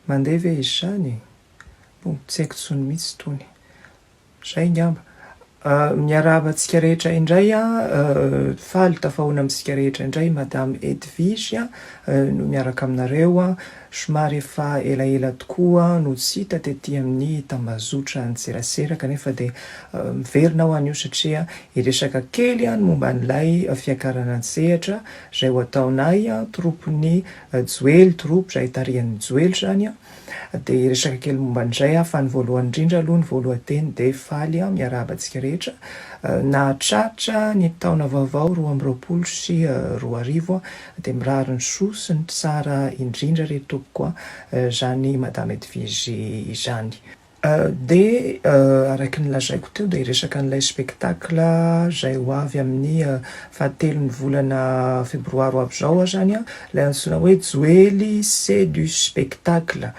Mandeha ve izy izany e? Bon, tsy haiko intsony mihitsy itony. Izay angamba. Miarahaba antsika rehetra indray a, faly tafahoana amintsika rehetra indray Madame Edwige no miaraka aminareo. Somary efa elaela tokoa no tsy hita tety amin'ny tambazotra an-tserasera kanefa dia miverina aho anio satria hiresaka kely ny momba an'ilay fiakarana an-tsehatra izay ho ataonay troupy-n'ny Joely, troupe izay tarihan'i Joely izany an, dia hiresaka kely momba an'izay aho fa ny voalohany indrindra aloha ny voalohan-teny dia faly aho miarahaba antsika rehetra nahatratra ny taona vaovao 2022 aho dia mirary ny soa sy ny tsara indrindra re tompoko an, izany Madame Edwige izany. Dia araka ny lazaiko teo dia hiresaka an'ilay spectacle izay ho avy amin'ny fahatelon'ny volana febroary ho avy izao aho izany an, ilay antsoina hoe Joely c'est du spectacle.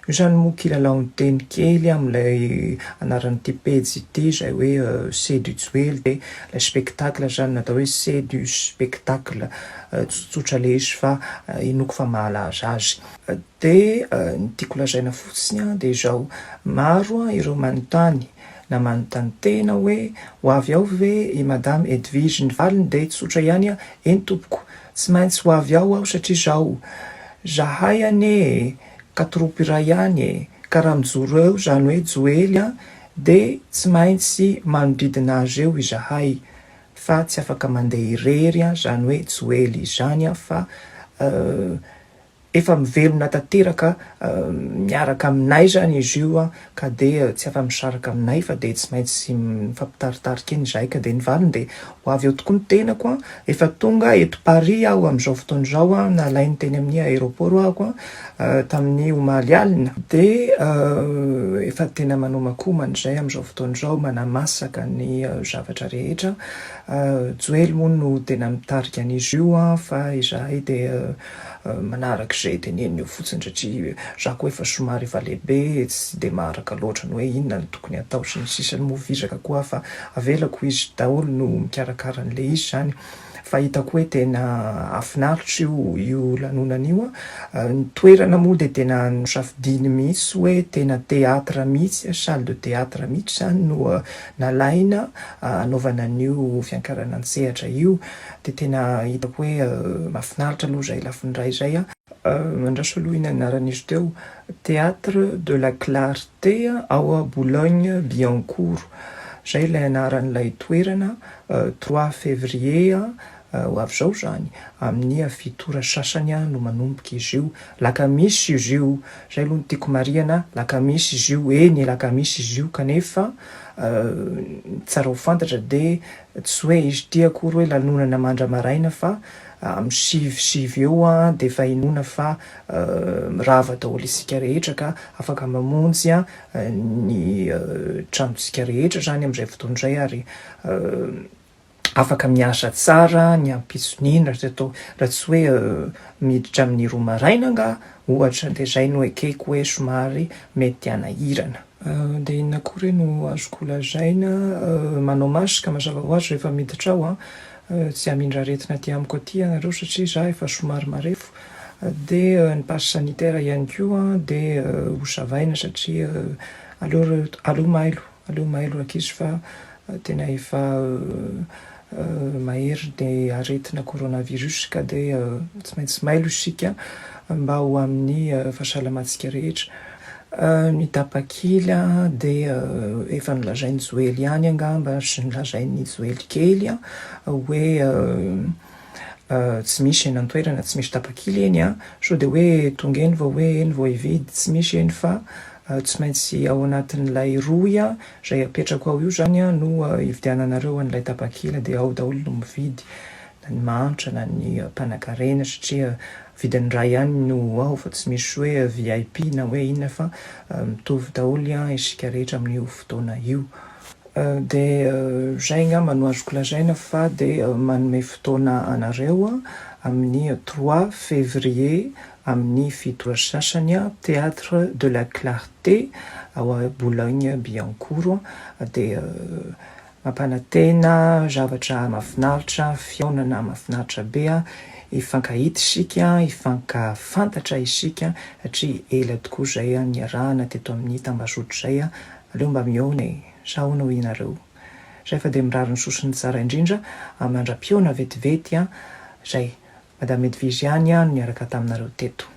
Io izany moa kilalaon-teny kely amin'ilay anaran'ity pejy ity izay hoe c'est du Joely dia ilay spectacle izany natao hoe c'est du spectacle. Tsotsotra ilay izy fa inoako fa mahalaza azy. Dia ny tiako lazaina fotsiny dia izao, maro ireo manontany na manontany tena hoe ho avy ao ve i Madame Edwige? Ny valiny dia tsotra ihany, eny tompoko, tsy maintsy ho avy ao aho satria izao, zahay anie e, ka troupe iray ihany e, ka raha mijoro eo izany hoe Joely dia tsy maintsy manodidina azy eo izahay fa tsy afaka mandeha irery izany hoe Joely izany fa Efa mivelona tanteraka miaraka aminay izany izy io ka dia tsy afa-misaraka aminay fa dia tsy maintsy mifampitaritarika eny izahay ka dia ny valiny dia ho avy eo tokoa ny tenako an! Efa tonga eto Paris aho amin'izao fotoana izao an, nalainy teny amin'ny aéroport aho tamin'ny omaly alina dia efa tena manomakomana izay amin'izao fotoana izao manamasaka ny zavatra rehetra. Joely moa no tena mitarika an'izy io an fa izahay dia manaraka izay teneniny eo fotsiny satria za koa efa somary efa lehibe tsy dia maharaka loatra ny hoe inona no tokony atao sy ny sisa moa vizaka koa aho fa avelako izy daholo no mikarakara an'ilay izy izany fa hitako hoe tena hahafinaritra io io lanonana io an, ny toerana moa dia tena nosafidiany mihitsy hoe tena théâtre mihitsy salle de théâtre mihitsy izany no nalaina hanaovana an'io fiankarana an-tsehatra io. Dia tena hitako hoe mahafinaritra aloha izay lafiny iray izay an. Andraso aloha iny anaran'izy teo, Théâtre de la Clarté ao Boulogne Billancourt. Izay ilay anaran'ilay toerana, trois février ho avy izao izany, amin'ny fito ora sasany no manomboka izy io. Alakamisy izy io, izay aloha no tiako marihana, alakamisy izy io, eny alakamisy izy io kanefa ny tsara ho fantatra dia Tsy hoe izy ity akory hoe lanonana mandra-maraina fa amin'ny sivy sivy eo dia efa inoana fa mirava daholo isika rehetra ka afaka mamonjy ny tranontsika rehetra izany amin'izay fotoana izay ary afaka miasa tsara ny ampitson'iny raha tsy atao raha tsy hoe miditra amin'ny roa maraina angaha ohatra dia izay no ekeko hoe somary mety hanahirana. Dia inona koa re no azoko lazaina? Manao masque mazava ho azy rehefa miditra ao an! Tsy hamindra aretina aty amiko aty ianareo satria za efa somary marefo. Dia ny passe sanitaire ihany koa dia ho savaina satria aleo aleo mailo, aleo mailo rankizy fa tena efa mahery ny aretina coronavirus ka dia tsy maintsy mailo isika mba ho amin'ny fahasalamantsika rehetra. Ny tapakila dia efa nolazain'i Joely ihany angamba sy nolazain'i Joely kely hoe tsy misy eny an-toerana, tsy misy tapakila eny an, sao dia hoe tonga eny vao hoe eny vao hividy, tsy misy eny fa tsy maintsy ao anatin'ilay rohy izay apetrako ao io izany no hividiananareo an'ilay tapakila dia ao daholo no mividy na ny mahantra na ny mpanakarena satria Vidiny iray ihany no ao fa tsy misy hoe vip na hoe inona fa mitovy daholo isika rehetra amin'io fotoana io. Dia izay angamba no azoko lazaina fa dia manome fotoana anareo amin'ny trois février amin'ny fito ora sasany Théâtre de la Clarté ao Boulogne Billancourt dia Mampanantena zavatra mahafinaritra, fihaonana mahafinaritra be. Hifankahita isika, hifankafantatra isika satria ela tokoa izay niarahana teto amin'ny tambazotra izay. Aleo mba mihaona e! Sa ahoana hoy ianareo? Zay fa dia mirary ny soa sy ny tsara indrindra mandra-pihaona vetivety an! Zay. Madame Edwige ihany no niaraka taminareo teto.